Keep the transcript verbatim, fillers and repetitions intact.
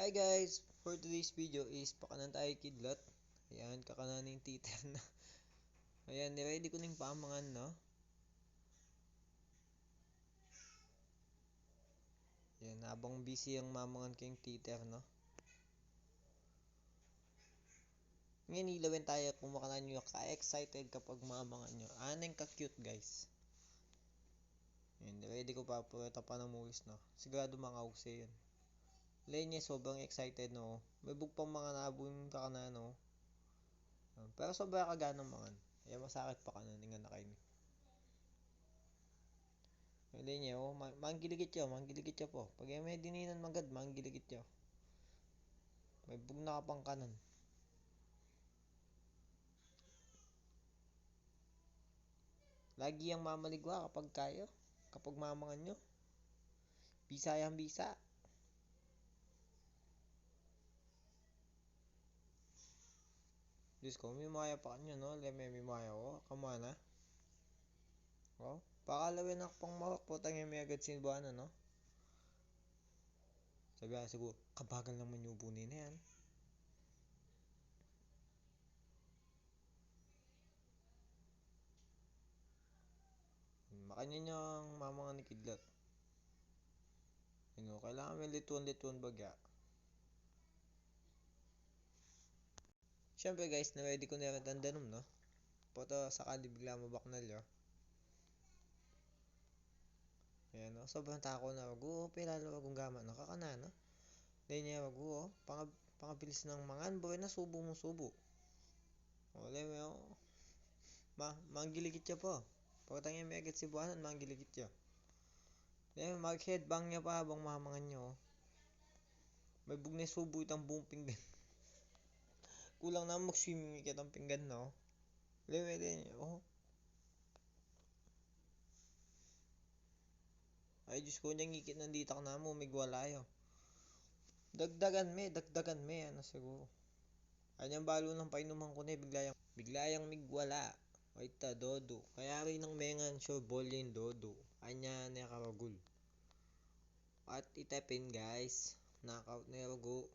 Hey guys, for today's video is pakanan tayu kidlat. Ayan, kakanan ning titer na. Ayan, ni-ready ku ning pamangan, no? Ayan, abang busy yang mamangan keng titer, no? Ngeni, lawen tayu ku makanan yu ka-excited kapag mamangan yu. Aneng ka-cute, guys. Ayan, ready ku pa, pureta pa na mulis, no? Siguradu makausay yan. Lawen ye, sobrang excited, no? Mebug pang mangan abu ing kakanan, no? Ayan, pero sobra ka ganang mangan. Ayan, masakit pakanan, ing anak ini. Lawen ye, o, ma-, manggiligit ya, manggiligit ya pa. Pag e me dininan magad, manggiligit ya. Mebug na ka pang kanan. Lagi yang mamaligwa kapag kayu, kapag mamangan yu. Bisa yang bisa. Diyos ku, mimaya pa kanyan, no? Lawen me, mimaya, o. Kamana. O, pakalawen na ku pang marok, potang e me agad sinubuan, no? Sabi, a, siguru, kabagal nang manyubu nini yan. Makanyan yang mamangan ing kidlat. Ino, kailangan me lituan-lituan bagya. Siyempre guys, ni-ready ku ne rin itang danum, no? Pota sakali bigla mabaknal ya. Ayan, no? Sobrang taku na, wagu, o, pira la wagu ing gamat, no? Kakanan, no? Lawen ye, wagu, o, panga-, pangabilis nang mangan, buri na subu mu subu. O, lawen me, o. Ma-, manggiligit ya pa. Pagkatang e me agad sinubuan, manggiligit ya. Lawen me, mag-headbang ya pa abang mamangan ya, o. Mebug ne subu itang buung pinggan. Kulang na mag-swimming itang pinggan na, o. Lawen me, lawen ye, o. Ay, Diyos ku, nyang ikit nang ditak namu, migwala ya. Dagdagan me, dagdagan me, ano siguru. Ay, nyang balu nang painuman ku ne, bigla yang, bigla yang migwala. Ay, ta, dodo. Kaya rin nang mengan, sure ball ing dodo. Anya ne karagul. At ita pin, guys, knockout ne rugu.